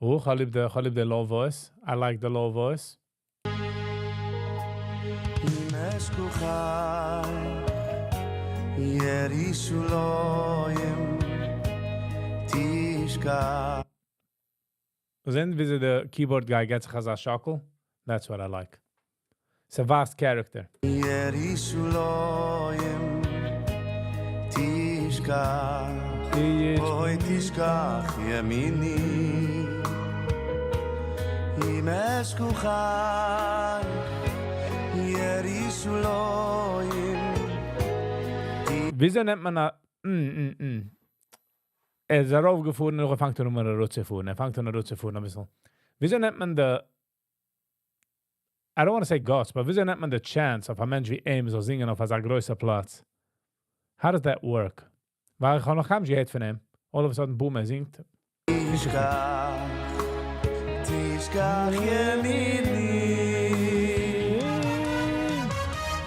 Oh, כ'האב ליב די low voice. I like the low voice. אם אשכחך, ירושלים תשכח. זען ווי די keyboard guy געט זיך אזא שאקל? That's what I like. It's a vast character. ירושלים תשכח, אוי תשכח ימיני. אם אשכחך, ירושלים. וויאזוי נעמט מען א ער איז ארויפגעפארן און ער פאנגט אן אראפצופארן. ער פאנגט אן אראפצופארן א ביסל. וויאזוי נעמט מען די, I don't want to say guts, but וויאזוי נעמט מען די chance אויף א מענטש ווי אים זאל זינגען אויף אזא גרויסע פלאץ? How does that work? ווייל איך האב נאך קיינמאל נישט געהערט פון אים. All of a sudden, boom, ער זינגט. תשכח, תשכח ימיני.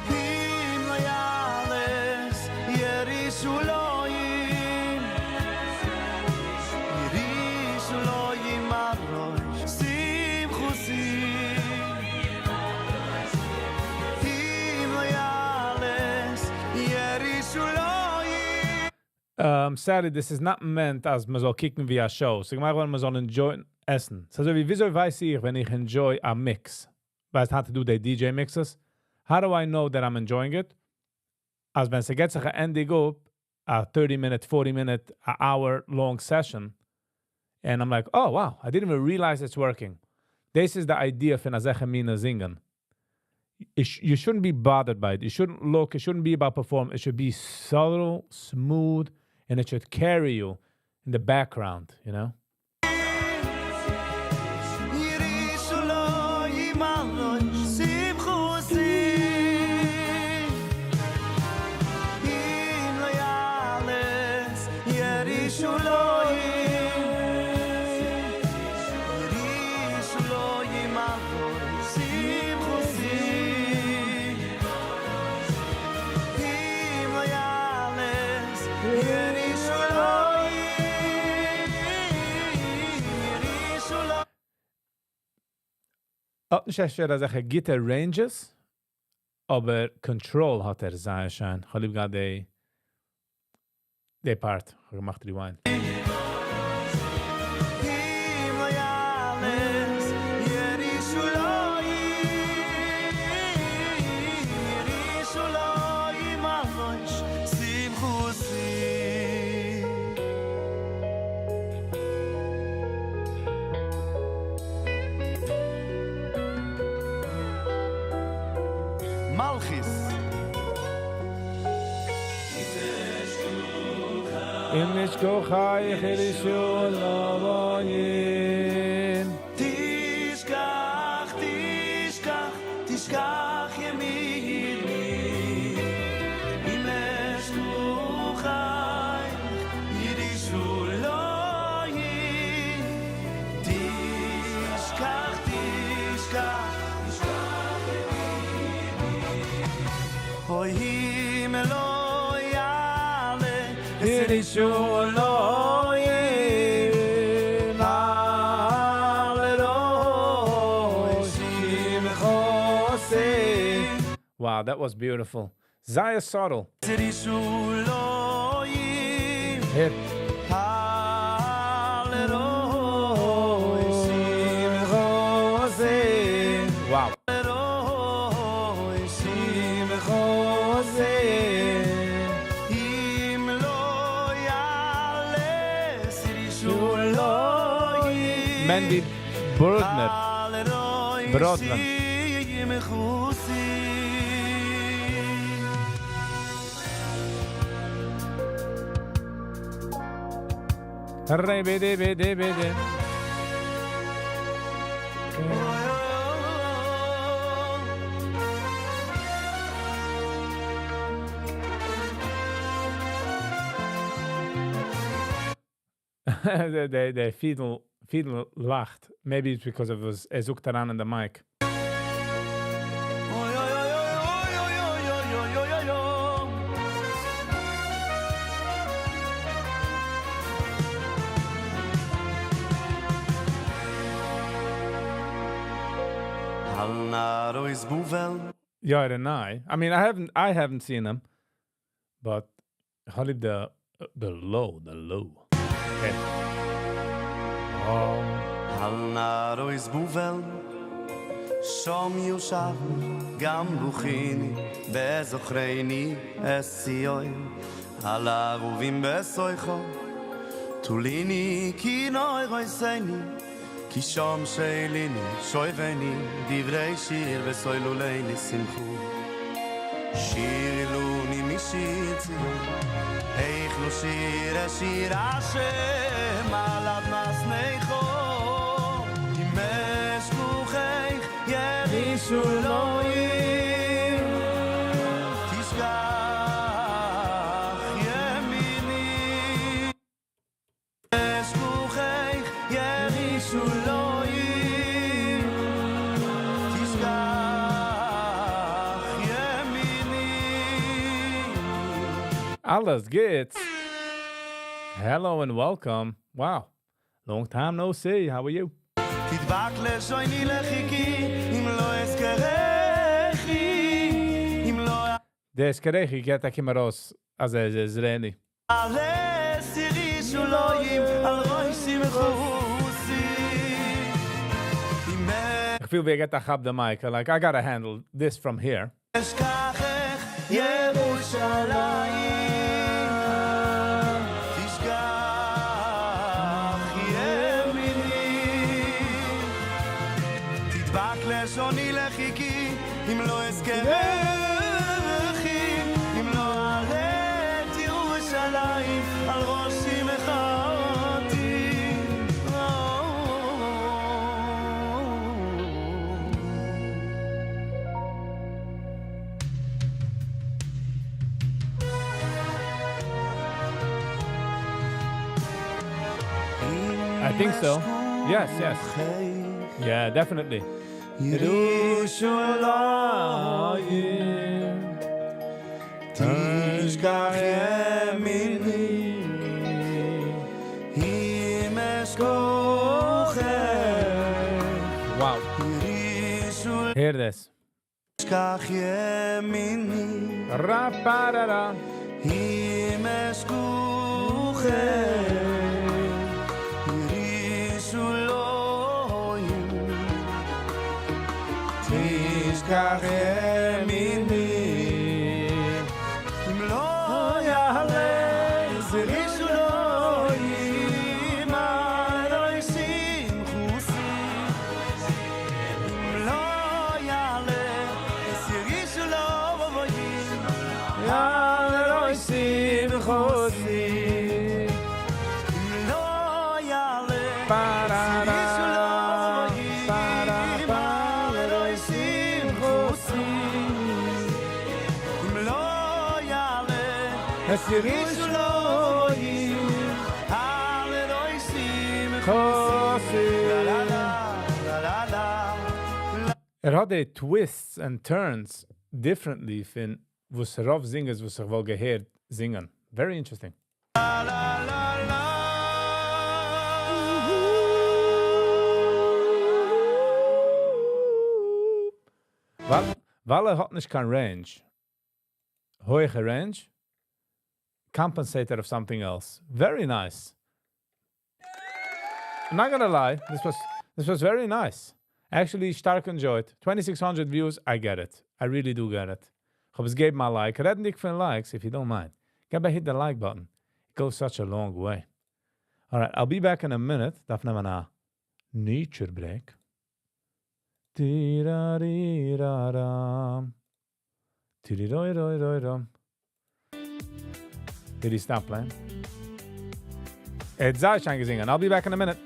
אם לא יעלס ירושלים, ירושלים על ראש שמחתי. אם לא יעלס ירושלים. Sadly, this is not meant אז מען זאל קוקן ווי א show. ס'איז געמאכט, מען זאל enjoy עסן. So, אזוי ווי, וויאזוי ווייס איך, ווען איך enjoy a mix? ווייסט, how to do the DJ mixes? How do I know that I'm enjoying it? אז ווען ס'געט זיך ענדיג אפ, a 30 minute, 40 minute, a hour long session, and I'm like, oh wow, I didn't even realize it's working. This is the idea פון אזעלכע מינע זינגען. You shouldn't be bothered by it. You shouldn't look, it shouldn't be about perform. It should be subtle, smooth, and it should carry you in the background, you know? ירושלים על ראש שמחתי. אם לא יעלס ירושלים, ירושלים על ראש שמחתי. אם לא יעלס ירושלים. האט נישט אפשר אזעלכע גוטע ranges, אבער control האט ער זייער שיין. איך האב ליב געהאט די די part. איך האב געמאכט rewind. אם לא יעלס ירושלים ירושלים על ראש שמחתי. מלכות. אם אשכחך ירושלים. תשכח, תשכח, תשכח ימיני אם אשכחך ירושלים תשכח, תשכח, תשכח ימיני אוי אם לא יעלה ירושלים על ראש שמחתי. Wow, that was beautiful. זייער subtle. ירושלים Hit. על ראש שמחתי. Wow. ראש שמחתי. אם לא יעלה ירושלים Mendy Brudner. על ראש Brodner. שמחתי. Hooray, bidi, bidi, bidi. The fiddle לאכט. Maybe it's because it was ער זאגט אריין אין the mic. אוי אוי אוי אוי אוי אוי אוי אוי אוי אוי. על נהרות בבל. Ja, I I mean, I haven't seen them, but איך האב ליב the low, the low. Okay. Oh. על נהרות בבל שם ישבנו גם בכינו בזכרנו את ציון על ערבים בתוכה תלינו כינורותינו כי שם שאלינו שובינו דברי שיר וסוללנו שמחה שירי לנו משיר ציון איך נשיר את שיר השם על אדמת נכר אם אשכחך ירושלים תשכח ימיני אשכחך ירושלים תשכח ימיני. אלעס גוטס. Hello and welcome. Wow. Long time no see. How are you? תדבק לשוני לחכי אם לא אזכרכי אם לא דער אזכרכי גייט דאך אימער ארויס אז ער איז Israeli. אעלה את ירושלים על ראש שמחתי אם איך פיל ווי ער גייט כאפן the mic. Like, I gotta handle this from here. אשכחך ירושלים תשכח ימיני תדבק לשוני לחכי אם לא אזכרכי אם לא אעלה את ירושלים על ראש שמחתי. I think so. Yes. Yeah, definitely. ירושלים תשכח ימיני אם אשכחך Wow. הער דאס. תשכח ימיני. ראפארארא. אם אשכחך ירושלים תשכח ימיני אם לא יעלה ירושלים על ראש שמחתי אם לא יעלה ירושלים על ראש שמחתי אם לא יעלה פארארא, ירושלים על ראש שמחתי אם לא יעלה את ירושלים על ראש שמחתי חוסי. לה לה לה לה לה. ער האט די twists and turns differently פון וואס רוב singers וואס איך וואלט געהערט זינגען. Very interesting. לה לה לה. ווייל ער האט נישט קיין range, הויכע range, compensate ער אויף something else. Very nice. I'm not gonna lie, this was very nice. Actually, שטארק enjoyed. 2600 views, I get it. I really do get it. איך האב עס געגעבן א like. רעדנדיג פון likes, if you don't mind. געב א hit the like button. It goes such a long way. Alright, I'll be back in a minute. דארף נעמען א nature break. Tirarirara. Tiriroiroiroirom. Did he stop playing? ער האט זייער שיין געזונגען. I'll be back in a minute.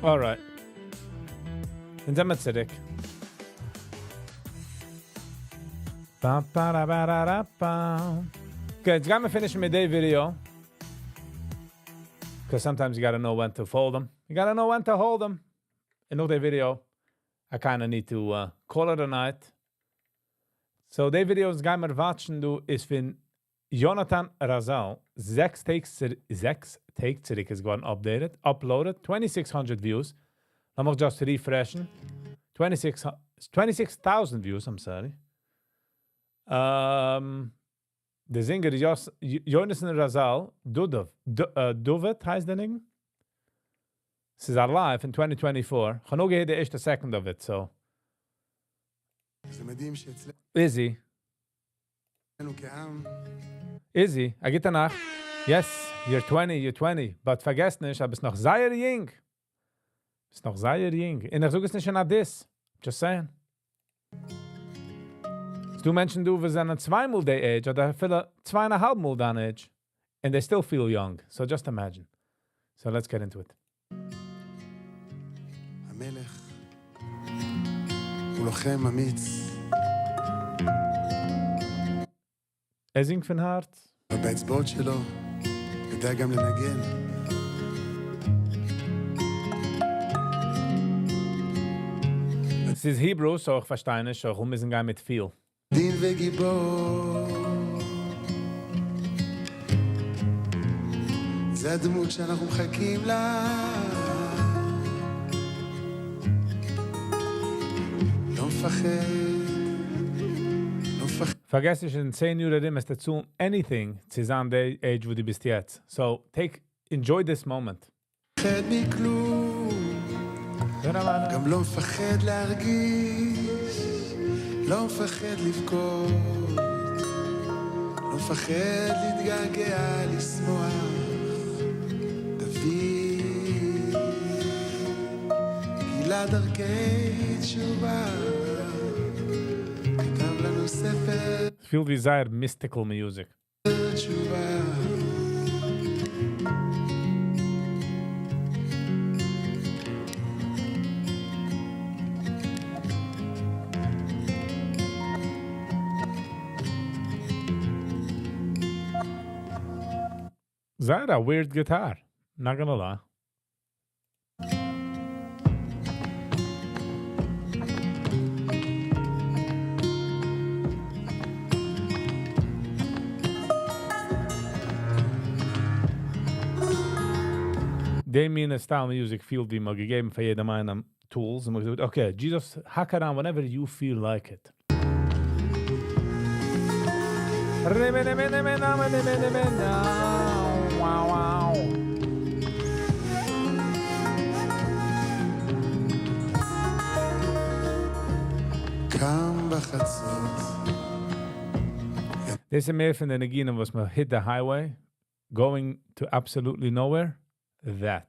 Alright. און זעמיר צוריק. Ba, ba, da, ba, da, da, ba. Okay, יעצט גיימיר finish מיט די video. Because sometimes you gotta know when to fold them. You gotta know when to hold them. און נאך די video, I kind of need to call it a night. So, די video וואס גיימיר watch ן דא איז פון Jonathan Razal. 6 טעג צוריק איז געווארן updated, uploaded, 2600 views. לאמיך just refresh ן. 26 26,000 views, I'm sorry. דער singer איז Jonathan Razal, Dudov, Duvet הייסט דער ניגון. ס'איז live in 2024. איך האב נאר געהערט די ערשטע second of it, so. זה מדהים שאצלנו Izzy, כעם, Izzy, א גוטע נאכט. Yes, you're 20, you're 20. But פארגעס נישט, דו ביסט נאך זייער יונג. ביסט נאך זייער יונג. און איך זאג עס נישט אין א diss. Just saying. ס'דא מענטשן דא, וואס זענען צוויי מאל די age, אדער אפילו צוויי און א האלב מאל דיין age. And they still feel young. So just imagine. So let's get into it. המלך הוא לוחם אמיץ, ער זינגט פון הארץ. ובאצבעות שלו יודע גם לנגן. ס'איז Hebrew, so איך פארשטיי נישט, so איך מוז גיין מיט feel. דין וגיבור. זה הדמות שאנחנו מחכים לה. לא מפחד, לא מפחד פארגעס נישט, אין 10 יאר ארום וועסטו צאלן anything צו זיין די age וואו דו ביסט יעצט. So take, enjoy this moment. מפחד מכלום, גם לא מפחד להרגיש, לא מפחד לבכות, לא מפחד להתגעגע, לשמוח. דוד גילה דרכי תשובה, כתב לנו ספר Feel desire mystical music. תשובה. זייער a weird guitar. Not gonna lie. די מין style music פילט ווי מ'האט געגעבן פאר יעדעם איינעם tools און מ'האט געזאגט, "Okay, just hack around whenever you feel like it." Wow. קם בחצות. דאס איז מער פון די ניגונים וואס מען hit the highway, going to absolutely nowhere. That.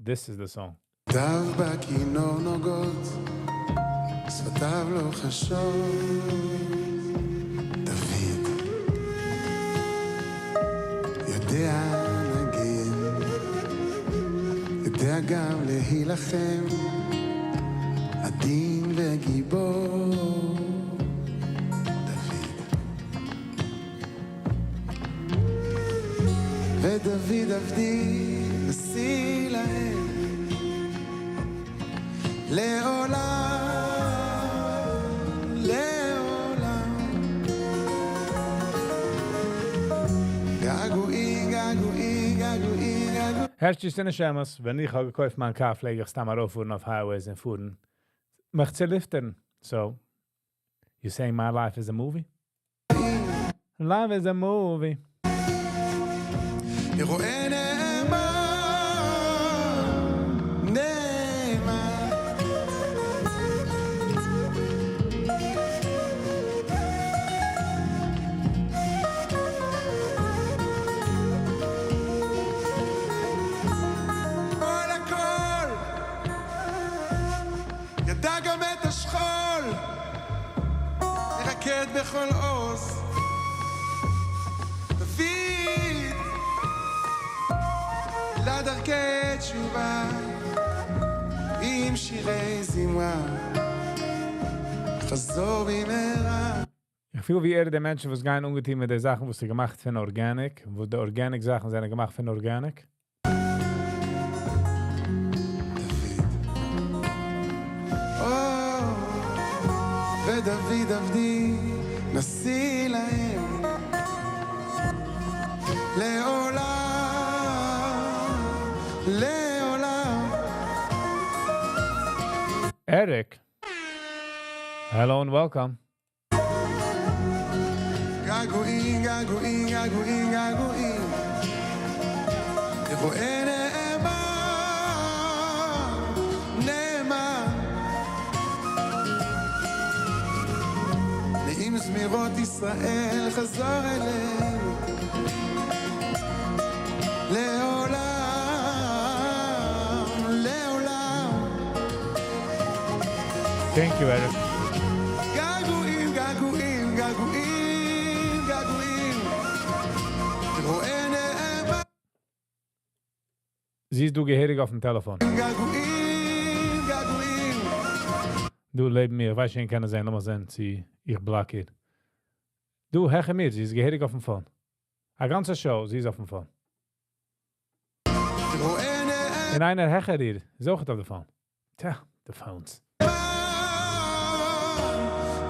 This is the song. ידיו בכינור נוגעות, שפתיו לא חשות. דוד יודע לנגן, יודע גם להילחם, עדין וגיבור. דוד. ודוד עבדי נשיא להם לעולם, לעולם. געגועים, געגועים, געגועים, געגועים. הערשט איז נשמת, ווען איך האב געקויפט מיין car, פלעג איך סתם ארויפפארן אויף highways און פארן. מיך צו לופטערן. So, you saying my life is a movie? Life is a movie. רועה נאמן, נאמן. כל הכל, ידע גם את השכול, מרקד בכל עוז. דוד, לדרכי תשובה, עם שירי זמרה, חזור במהרה. איך פיל ווי ער די מענטשן וואס גייען אנגעטון מיט די זאכן, וואס זיי געמאכט פון organic, וואו די organic זאכן זענען געמאכט פון organic. דוד. או, ודוד עבדי נשיא להם לעולם, לעולם. Eric, hello and welcome. געגועים, געגועים, געגועים, געגועים. רועה נאמן, נאמן. נעים זמירות ישראל חזור אלינו לעולם, לעולם. Thank you, Eric. געגועים, געגועים, געגועים, געגועים. רועה נאמן. זי איז דא געהעריג אויפן טעלעפאן. געגועים, געגועים. דא לעבן מיר, ווייס איך, קען זיין, לאמיר זען, זי, איך block איר. דא, העכער מיר, זי איז געהעריג אויפן phone. א גאנצע show, זי איז אויפן phone. רועה נאמן. און איינער העכער איר, איז אויך אויף די phone. טיא, the phones.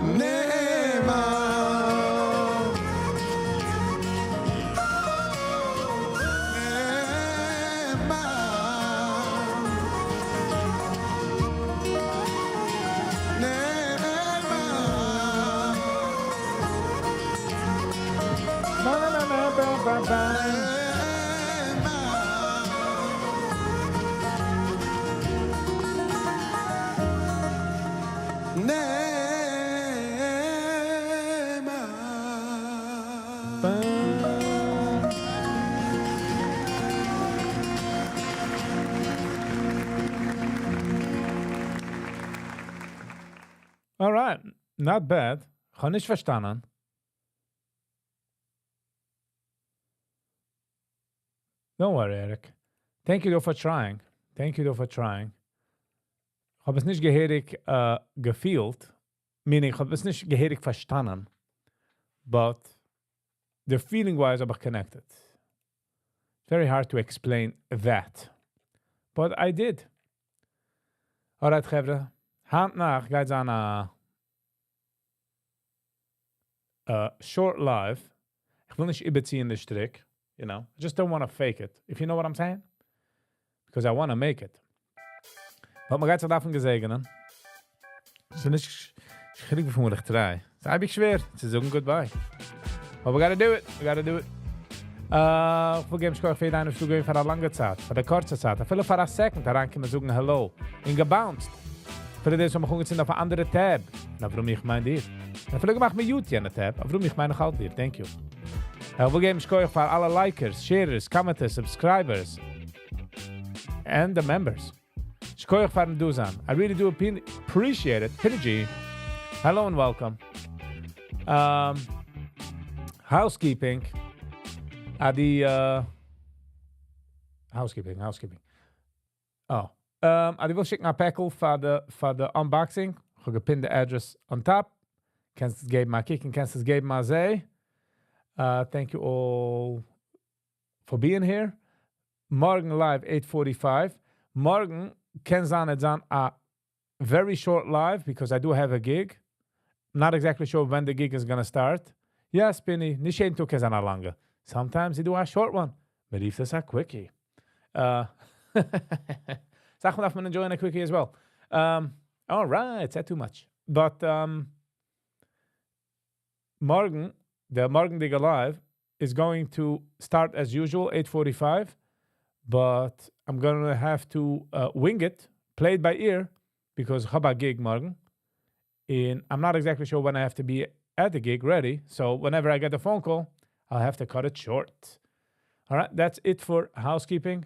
נאמן. נאמן. נאמן. Ba, ba, ba, ba, ba, ba. נאמן. Alright, not bad. איך האב נישט פארשטאנען. Don't worry, Eric. Thank you though for trying. Thank you though for trying. איך האב עס נישט געהעריג געפילט. Meaning, איך האב עס נישט געהעריג פארשטאנען. But the feeling wise האב איך connected. Very hard to explain that. But I did. Alright, חברה. היינט נאכט גייט זיין א short live. איך וויל נישט איבערציען די שטריק. I just don't want to fake it. If you know what I'm saying? Because I want to make it. But מ'גייט זיך דארפן געזעגענען. ס'איז נישט גענוג פון איך try. ס'איז אייביג שווער צו זאגן goodbye. But we gotta do it. We gotta do it. איך וויל געבן שכוח פאר יעדן איינעם וואס איז דא געווען פאר א לאנגע צייט, פאר די קורצע צייט, אפילו פאר א second אריינקומען זאגן hello. און גע bounced. אפילו דאס האבן מיר אנגעצינדן אויף אן אנדערע tab. נא, ווארום איך מיין דיר. אפילו געמאכט mute יענע tab, ווארום איך מיין נאך אלץ דיר. Thank you. איך וויל געבן שכוח פאר אלע likers, sharers, commenters, subscribers and the members. שכוח פארן דא זיין. I really do appreciate it. Peter G. Hello and welcome. Housekeeping. די housekeeping, housekeeping. Oh. אז דו ווילסט שיקן א פעקל פאר די unboxing. איך האב גע pin ט די address on top. קענסט עס געבן א קוק און קענסט עס געבן א זע. Thank you all for being here. מארגן live 8:45. מארגן קען זיין עס זיין a very short live because I do have a gig. Not exactly sure when the gig is gonna start. Yes, Spinny, נישט יעדן טאג קען זיין א לאנגע. Sometimes you do a short one. מ'רופט עס א quickie. זאגט מען דארף מען enjoy a quickie as well. All right, said too much. But מארגן, the מארגנדיגע live is going to start as usual, 8:45, but I'm gonna have to wing it, play it by ear, because איך האב א gig מארגן. And I'm not exactly sure when I have to be at the gig ready. So whenever I get the phone call, I'll have to cut it short. All right, that's it for housekeeping.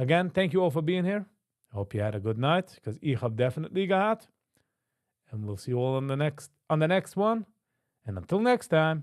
Again, thank you all for being here. Hope you had a good night, because איך האב definitely געהאט. And we'll see you all on the next one. And until next time.